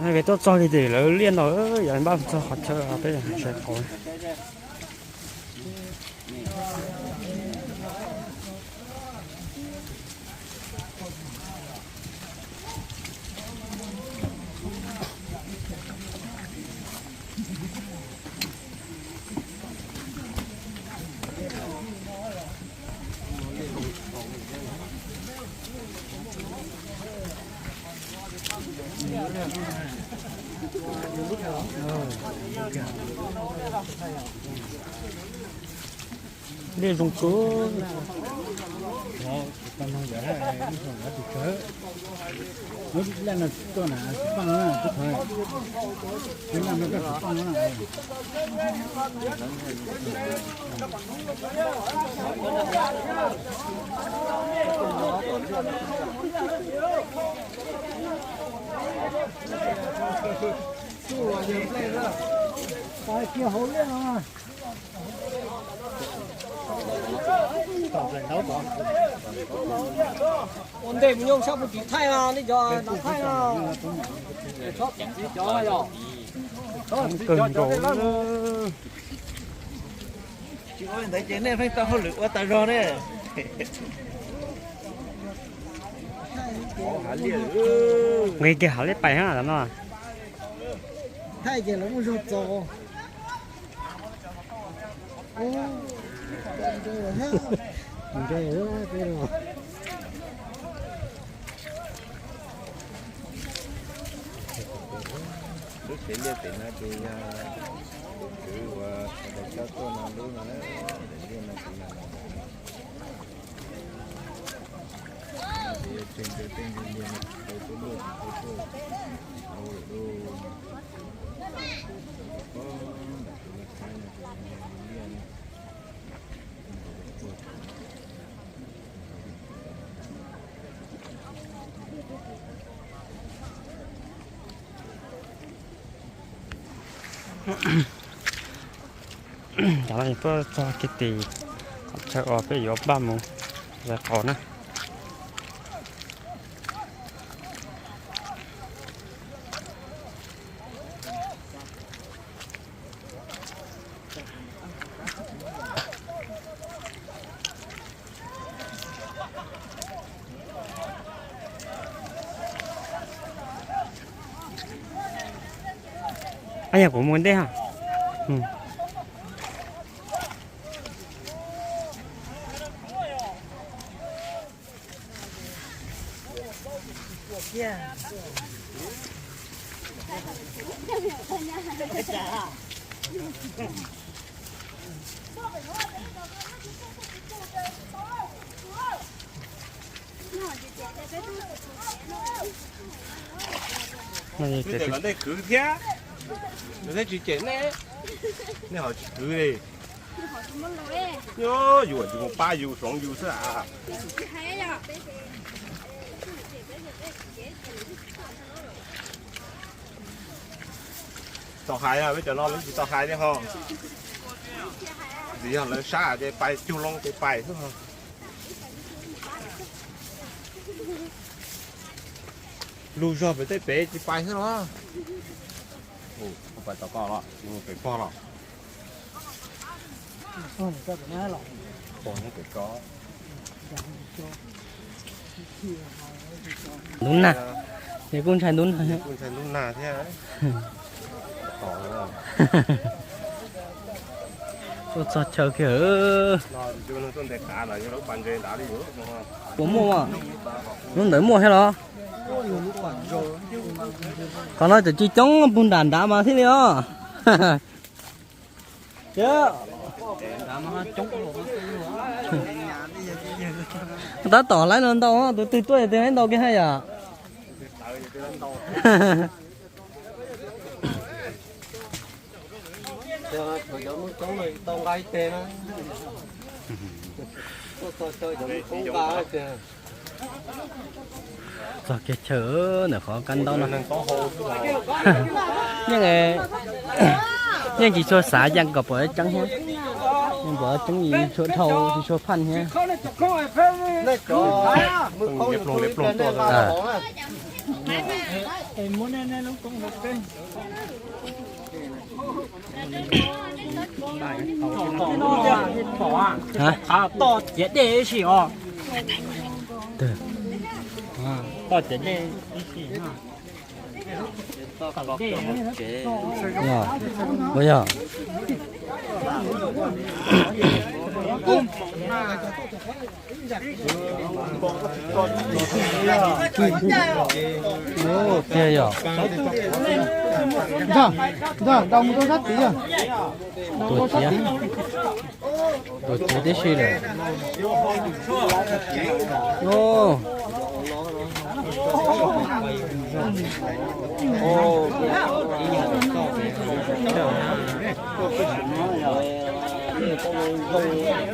Peb tuaj txog kiag tim lawv liaj ntawd, yog npaj txog qhov chaw peb sawv qhov. Liaj zoo kawg. Ua ntej mus nyob sab puag tim thaij no, nej cov thaij no. Kawg nkaus. Tsis ua li ntawd ces nej pheej tau hauj lwm ua tas zog ne. Nqis kiag hav liaj pais no. Thaij ces lawv muaj zog txaus. Lub tsev liaj pem no ces yog tus kwv uas sawv daws coj tuaj no lub no na, daim liaj no ces yog no. Ces yog tseg ntawd tej ntawd liaj no tsis tau tuaj luaj tsis tau tuaj hauj lwm lauj. Ntawm tus me thaib no ces yog liaj no. Cov no tuaj txog kiag tim qhov chaw uas peb yuav npaj mus zais qos na. Yog kuv mus ntej ha. Nej cem kwv thiab, nej tsis cem nej, nej ho tsis kwv li. Nyob yus tsis mus pab yus hloov yus xwb a. Tau hais, peb cov no lawv tsis tau hais li ho. Vim yog lawv sab ces pais cug loo ces pais xwb ho. Lug zog pem tej pem tsis pais xwb los. Pais tom ko los, pem pog los. Pog nyob pem ko. Ntub nag, nws kuj ntshai ntub nag. Kuj ntshai ntub nag thiab. Tuaj txog chaw kiag. Puas muaj? Lub ntawd muaj thiab los? Qhov no tseem tsis coob, puag nram nrad mas thiaj li os. Tab tom lawv no ntau, tus twg tuaj tus twg lawv ntau kiag haj yam. Tau nqa ib teg na. Tuaj txog chaw cov koob nqa tiag. Txog kiag chaw ntawm qhov kab ntaub no. Yeej, yeej tsis tshua xav yeej kom pom tseeb thiab. Yeej pom tseeb tsis tshua dhau tsis tshua phaj thiab. Hab, toj ciav dej ib si os. Toj ciav dej ib si. Yog, puas yog? Tiag yog. Ntag, ntag, nrau mus rau sab tid yog. Tuam ciav, tuam ciav tib si lawm.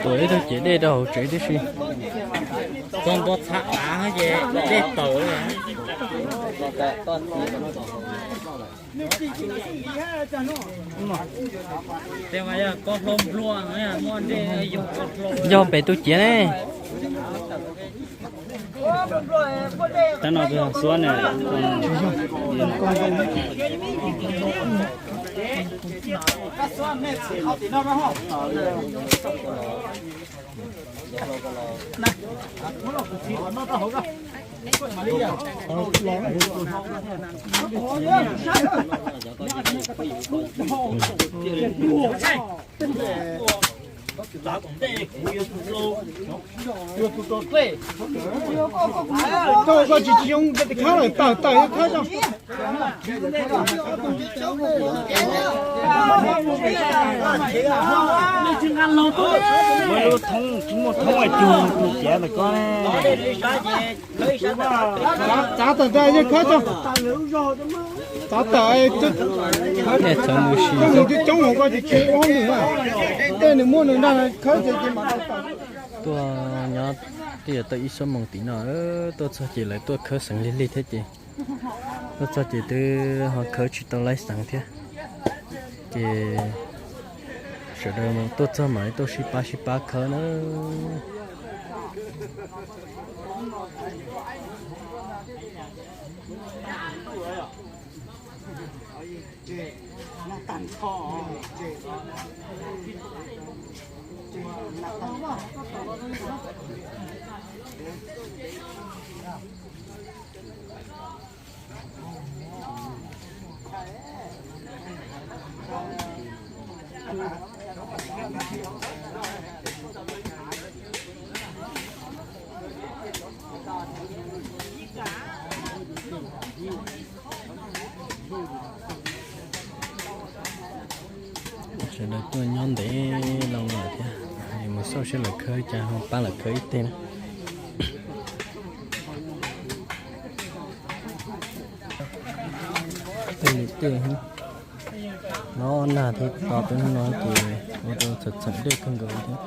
Tuam ib tug ciav dej rau hauv tsev tib si. Txog ntua txha av ces dej tawm. Yog pem tus ciav ne. Tab no xuab ne. Koj tsis tsis zoo, khawb lawm, tawm tawm khawb tso. Muaj lub thoob, muaj thoob cug tus ciav ntawm koj ne. Txav tawm ntag, yeej khawb tso. Txav tawm, koj mus coob coob hauv koj tsis tsis ua hauj lwm na. Tej nws muaj nws nrag khawb ces ces mam tawm. Tuaj nyob twb yuav tau ib xuab moos tim no, tuaj txog ces lawv tuaj khawb xeev lig lig thiab ces tuaj txog ces twb ho khawb tsis tau laib xeev thiab. Ces sawv daws tuaj txog mam li tuaj sib pab sib pab khawb na. Sawv daws tuaj nyob ntev loo lawm thiab, mus xauj seb lawv khawb cas ho pab lawv khawb ib teg na. Tej nws tej no nag thiab to peb hnub no ces ua rau txheem txheem dej kawg nkaus thiab.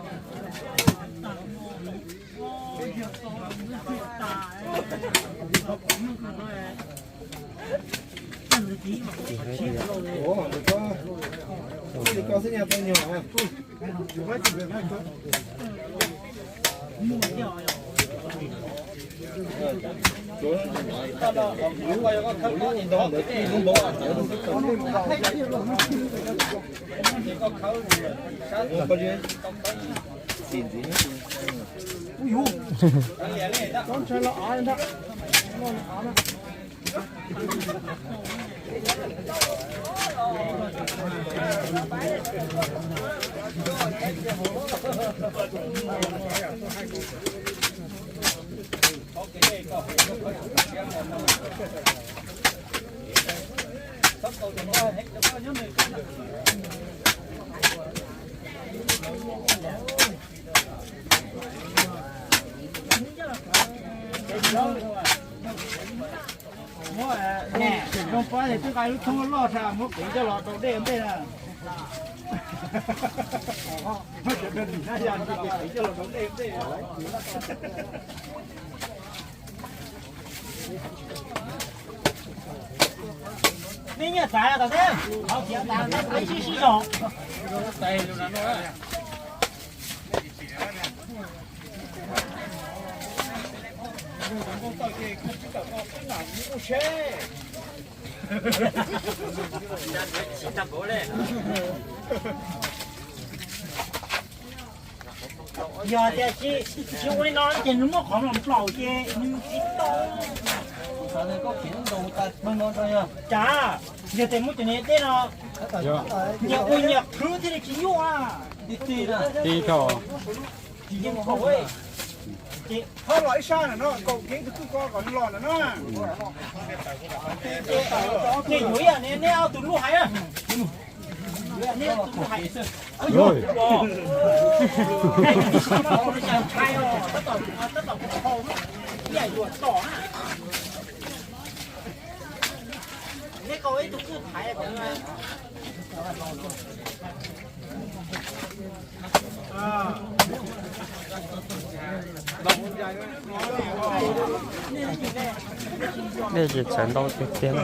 Muab, zoo pab es twb nqa lub thoob loj tshaj muab kuv coj los rau dej ntej na. Muab cov dog nim na ya ntsis kuv coj los rau dej ntej. Nej nyiaj txav tom teb, sib sib zog. Yog tias tsis, tsis ua li no ces nws muab qhov los nplaum ces nws tsis tau. Cas yog tias muab cov niag dej no nyias ua nyias qhwv thiaj li tsis nyuaj. Tib tho. Ces ho los ib sab ntawm no, kaum kiv tus tub ko kom los ntawm no. Ces yuav ib yam li neb ob tug lub hais na. Neb ob tug lub hais xwb. Ib yam yuav tom na. Neb kaus ib tug kuj thaiv. Dej ces txawv ntau tiag tiag.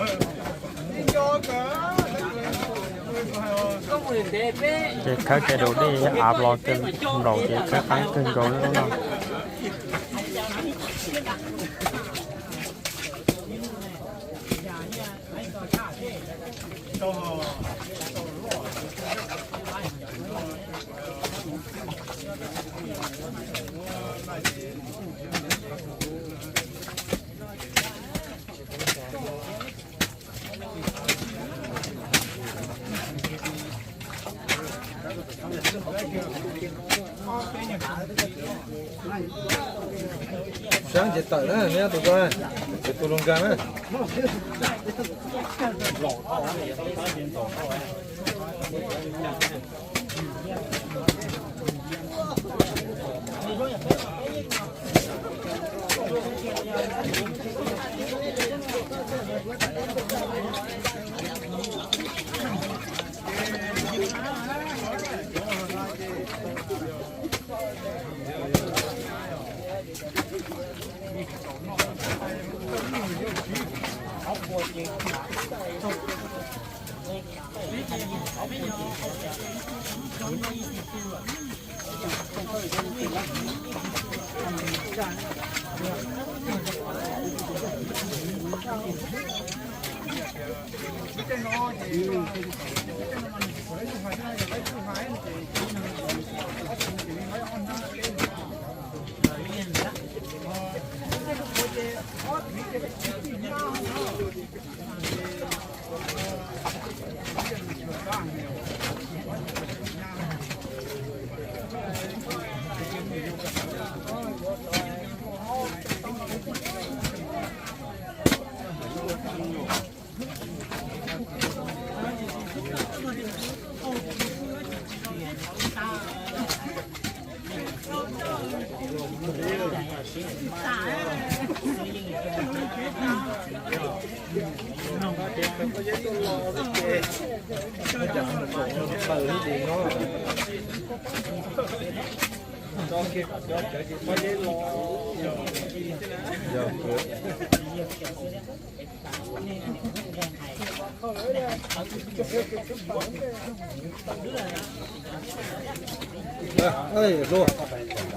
Ces khawb kiag daus dej av los kiag nplaum ces khawb qab kawg nkaus li no. Sab ces tawm na, neb tus ko, ces tus lus nkag na.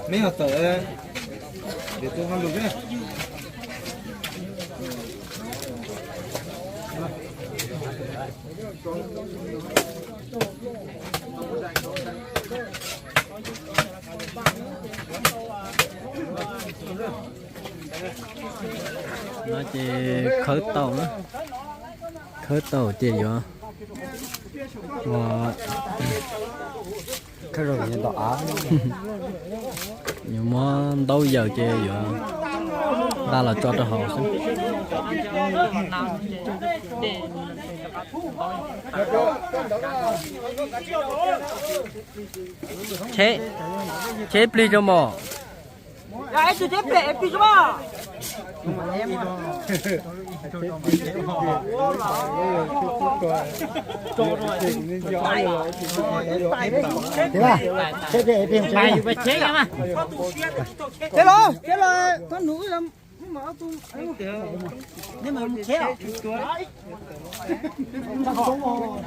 Neb ho tawm, yuav tus ho lus thiab. No ces khawb tau na, khawb tau ces yuav, yuav muab ntaub yaws ces yuav nqa los tso rau hauv xwb. Cheb, cheb plig rau mos. Cheb los, cheb los, koj nug wb los, wb mas ob tug, neb mas mus cheb os.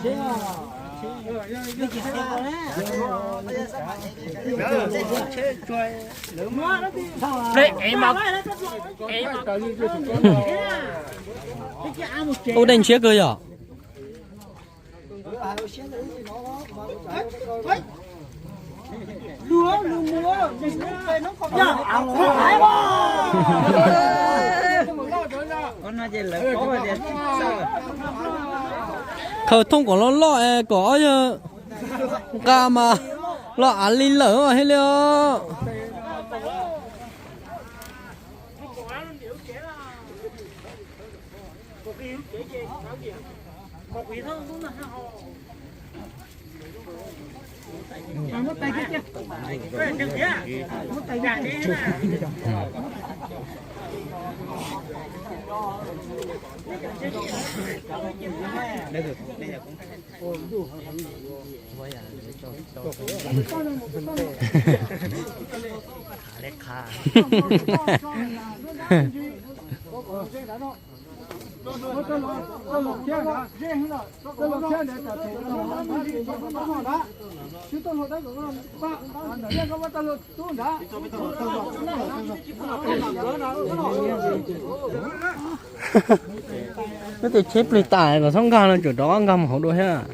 Cheb os. Ub, dej ntshiab kawg yom. Khaws thooj kom loj loj es kom ob yawg nqa mas los av li lawm thiaj li os. Nyob tej tsheb plig tas los txhob nkag no, tsuas rov qab nkag mus hauv dua thiab.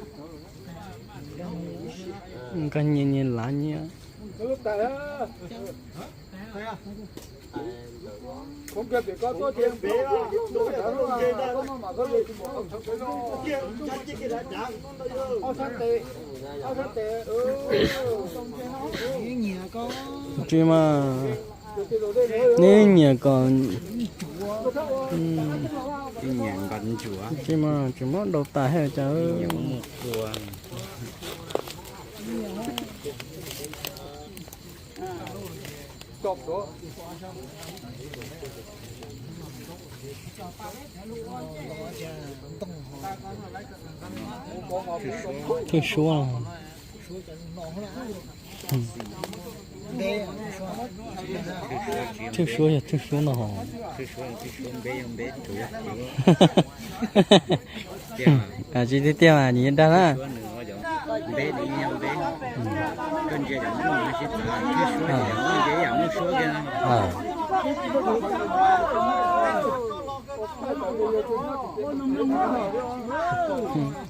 Nkag nyias nyias lav nyias. Tsis mas, neb nyiam kom, tsis mas tsis muab dau tas thiab cas. Thwj suab. Thwj suab yog thwj suab no hos. Tsis tiag tiag mas nws dag na.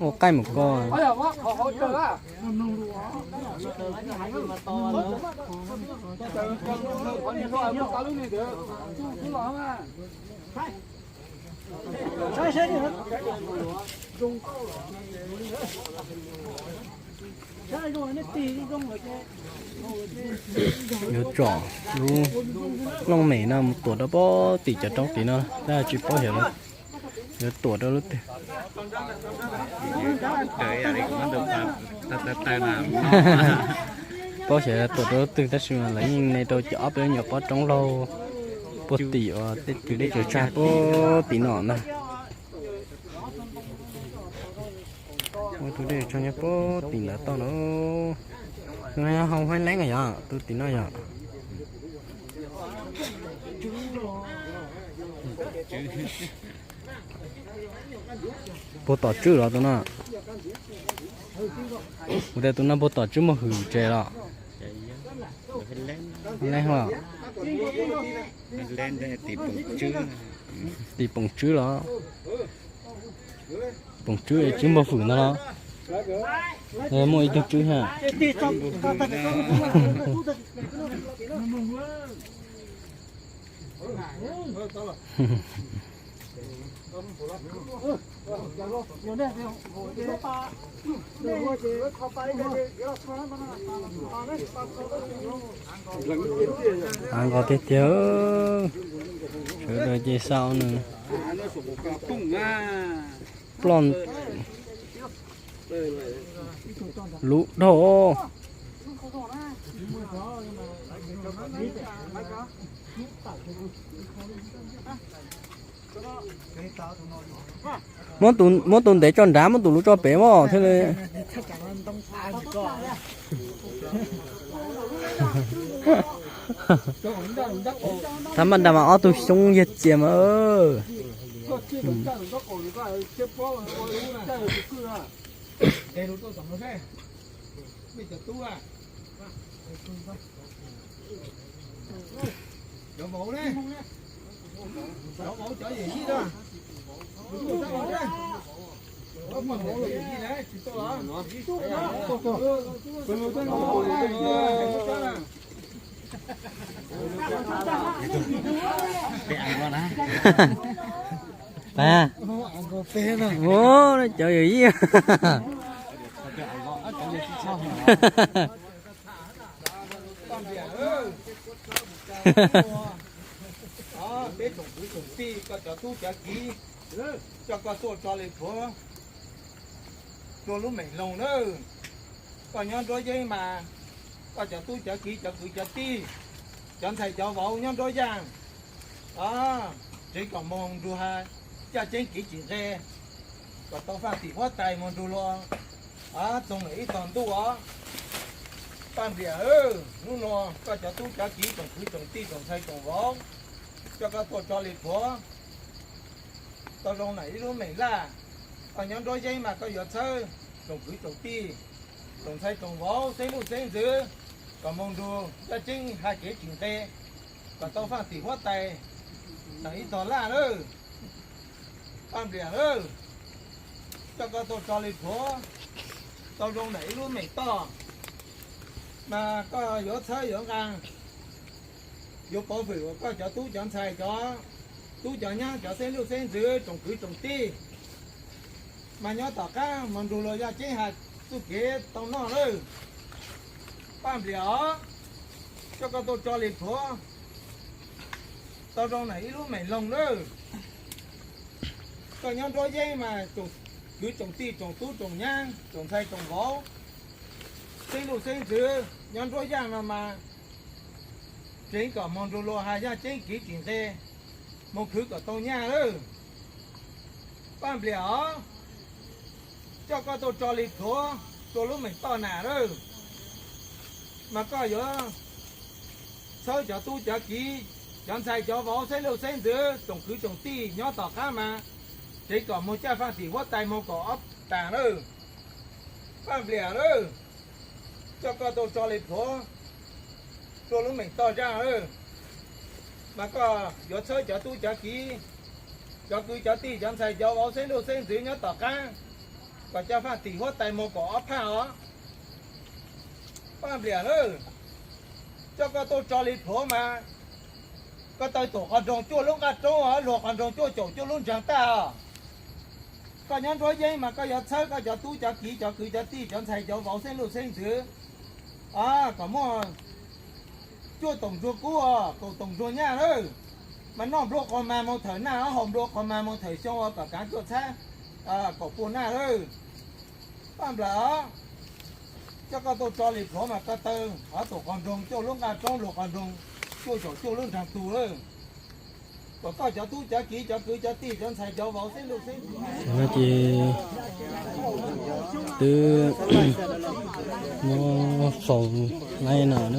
Ua qaij mus ko. Yuav tsom lub looj mem no mus tuam rau pem tim cov roob tid no, tab tsis paub xyov yuav tuam rau lub twg. Paub xyov tuam rau lub twg tab sis mas lawv yeej ne rau cov ob peb nyuam pob roob laug puag tim uas tej tus dej tsaws tsag puag tim no na. Ua tus dej tsaws tsag nyob puag tim ntawd toj no. Tus no yog Hauv Huaib Leeb yog tus tim no yog. Puag tom tswb los tus no. Kuv tias tus no puag tom tswb muaj hws tsev los. Leeb los. Tim poom tswb los. Poom tswb tswb npau hwm no los. Muaj ib tug tswb ha. Av nqos tiag tiag. Sawv daws ces xav nws ploj lub dhau. Muab tus ntev tso nrad, muab tus luv tso pem mas thiaj li. Thab maj nra mas ob tug xyoob yag txias mas. Tes lus tuaj tom no seb, nej cov tub a, cov vauv ne, cov vauv cov yawm yij na, cov vauv cov yawm yij na tsis tuaj los? Pab, ua cov yawm yij. Peb tsoom kwv tsoom tij, koj cov tub cov kiv, coj koj tuaj tso li pluav rua lub meem loog nawb. Koj nyob nruab yeeb mas koj cov tub cov kiv cov kwv cov tij, cov ntxhais cov vauv nyob nruab yaaj, tseev kom moog nrug has caj tseeb kev tsim nqe, kom tau faaj tim huab tais moog nrug luag txoog lawm ib tog ntuj os. Paj Npliam, hnub nua koj cov tub cov kiv tsoom kwv tsoom tij tsoom ntxhais tsoom vauv coj koj tuaj tso li pluav tau zoo ntawm ib lub meem laj. Koj nyob nruab yeeb mas koj yuav txhawb tsoom kwv tsoom tij, tsoom ntxhais tsoom vauv xeeb luj xeeb ntxwv kom moog nrug caj tseeb has kev tsim nqe, kom tau faaj tim huab tais ntawm ib tog laj lawm. Paj Npliam, coj koj tuaj tso li pluav tau zoo ntawm ib lub meem toj, mas koj yuav txhawb yuav nqaa, yuav pov hwm koj cov tub cov ntxhais cov tub cov nyab cov xeeb luj xeeb ntxwv tsoom kwv tsoom tij, mas nyob tom qaab moog nrug luag yaj ceeb has txuj kev tau noj lawm. Paj Npliam os, coj koj tuaj tso li pluav tau zoo ntawm ib lub meem loog lawm. Koj nyob nruab yeeb mas tsoom kwv tsoom tij tsoom tub tsoom nyab tsoom ntxhais tsoom vauv xeeb luj xeeb ntxwv nyob nruab yaaj no mas tseev kom moog nrug luag has yaj ceeb kev tsim nqe, moog khwv kom tau nyaj lawm. Paj Npliam os, coj koj tuaj tso li pluav rua lub meem toj nam lawm, mas koj yuav txhawb cov tub cov kiv, cov ntxhais cov vauv xeeb luj xeeb ntxwv tsoom kwv tsoom tij nyob tom qaab mas tseev kom moog caj faaj tim huab tais moog kaum ob taam lawm. Paj Npliam lawm, coj koj tuaj tso li pluav rua lub meem toj zaaj lawm, mas koj yuav txhawb cov tub cov kiv, cov kwv cov tij cov ntxhais cov vauv xeeb luj xeeb ntxwv nyob tom qaab kom caj faaj tim huab tais moog kaum ob phaj os. Paj Npliam lawm, coj koj tuaj tso li pluav mas koj taw tuam qhov nroog cuaj lub nqaj roob, luag qhov nroog cuaj caum cuaj lub ntsaag tag os. Koj nyob nruab yeeb mas koj yuav txhawb koj cov tub cov kiv cov kwv cov tij cov ntxhais cov vauv xeeb luj xeeb ntxwv kom muaj cuaj toom ntsuag kub, kaum toom ntsuag nyaj lawm, mas noj nplua qhov mas moog thawm naj, haus nplua qhov mas moog thawm xyoo ua kom kaav cuaj txhab kaum pua naj lawm. Paj Npliam, coj koj tuaj tso li pluav mas koj taw ob tuam qhov nroog cuaj lub nqaj roob, luag qhov nroog cuaj caum cuaj lub nraag tug lawm, kom koj cov tub cov kiv cov kwv cov tij cov ntxhais cov vauv xeeb luj xeeb ntxwv no ces twb muab faus laib no na,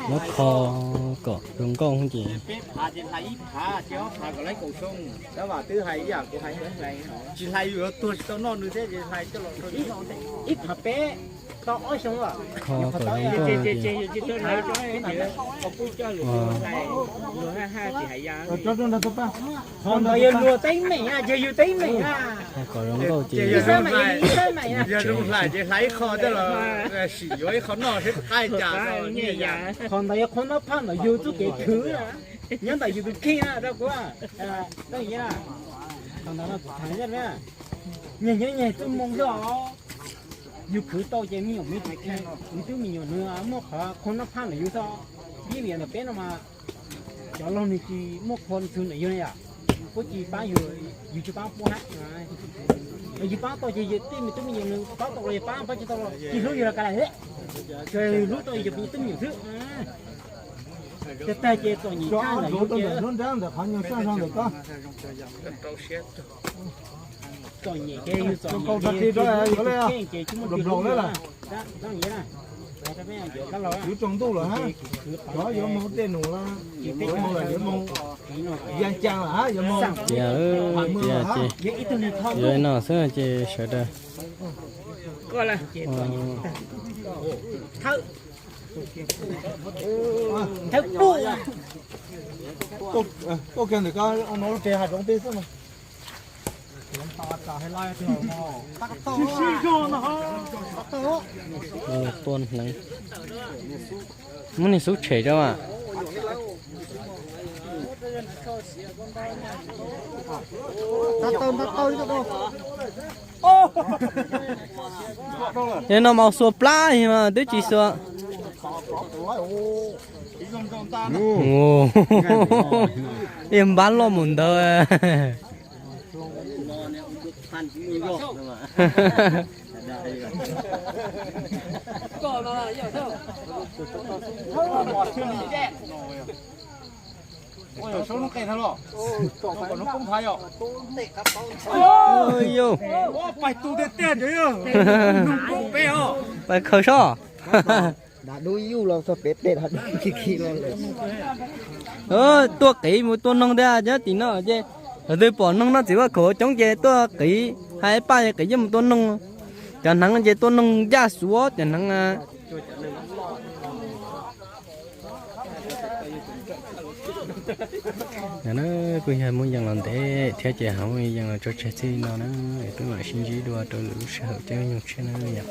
muab kho kom zoo nkauj ces. Tsis hlais, yus yuav tuag tsis tau noj nws thiab, hlais coj los ib phav peb tau ob xyoo. Kho kom zoo nkauj ces, qhov ntawd yog luag teeb meem, ces yus teeb meem na. Kho kom zoo nkauj ces, yog zoo hlais ces hlais ib qho coj los sim yuav ib qho noj seb qaib cas. Qhov ntawd yog qhov noj phaj ntawm yus txuj kev khwv, nyob ntawm yus tus kheej na rau kuv. Qhov ntawd no kuv tham, nyias nyob nyias txuj moo xwb os. Yus khwv tau ces me nyuam, me tub me nyuam nws muaj qhov qhov noj phaj ntawm yus xwb. Vim li ntawm peb no mas cov laug nws tsis muaj qhov ntxhw ntawm yus na yom. Puab tsis paab yus, yus tsis paab puab hab. Yus paab tau ces yus tej me tub me nyuam nws paab tau los yus paab, paab tsis tau los tsis hlub yus los kav liam. Tsuas hlub tau yus cov tub me nyuam xwb. Tag tag ces txom nyem tshaj ntawm yus ces txom nyem ces yus txom nyem ces yus tus kheej ces tsis muaj tsis hlub yus na. Yuav tsaus ntuj lawm hab, cov yuav moog tej num lawm, yuav moog lawm, yuav moog ya caa lawm hab, yuav moog. Tias, tias ces yuav no xwb ces sawv daws. Tuaj kiag ntawm ko no lub tsev hav zoov peb xwb no. Tua hneev. Muab niag xub tshem rau mas. Yog no mas xuas plab mas twb tsis xuas. Ib npab loj mus ntawd. Pais khaws sob. Tuaj qiv mus tua noog tiag, nyob tim no ces lawv twb pom noog noj txiv vaj khaum coob ces tuaj qiv, hais paj ces qiv coj mus tua noog. Cov hneev ces tua noog ncaj xuav cov hneev. Kuj yog muab yees los ntev thiab ces ho muab yees los tso tseg txij no na, es peb mam sib ntsib dua rau lwm lub sij hawm thiab nyuag tshiab na yom.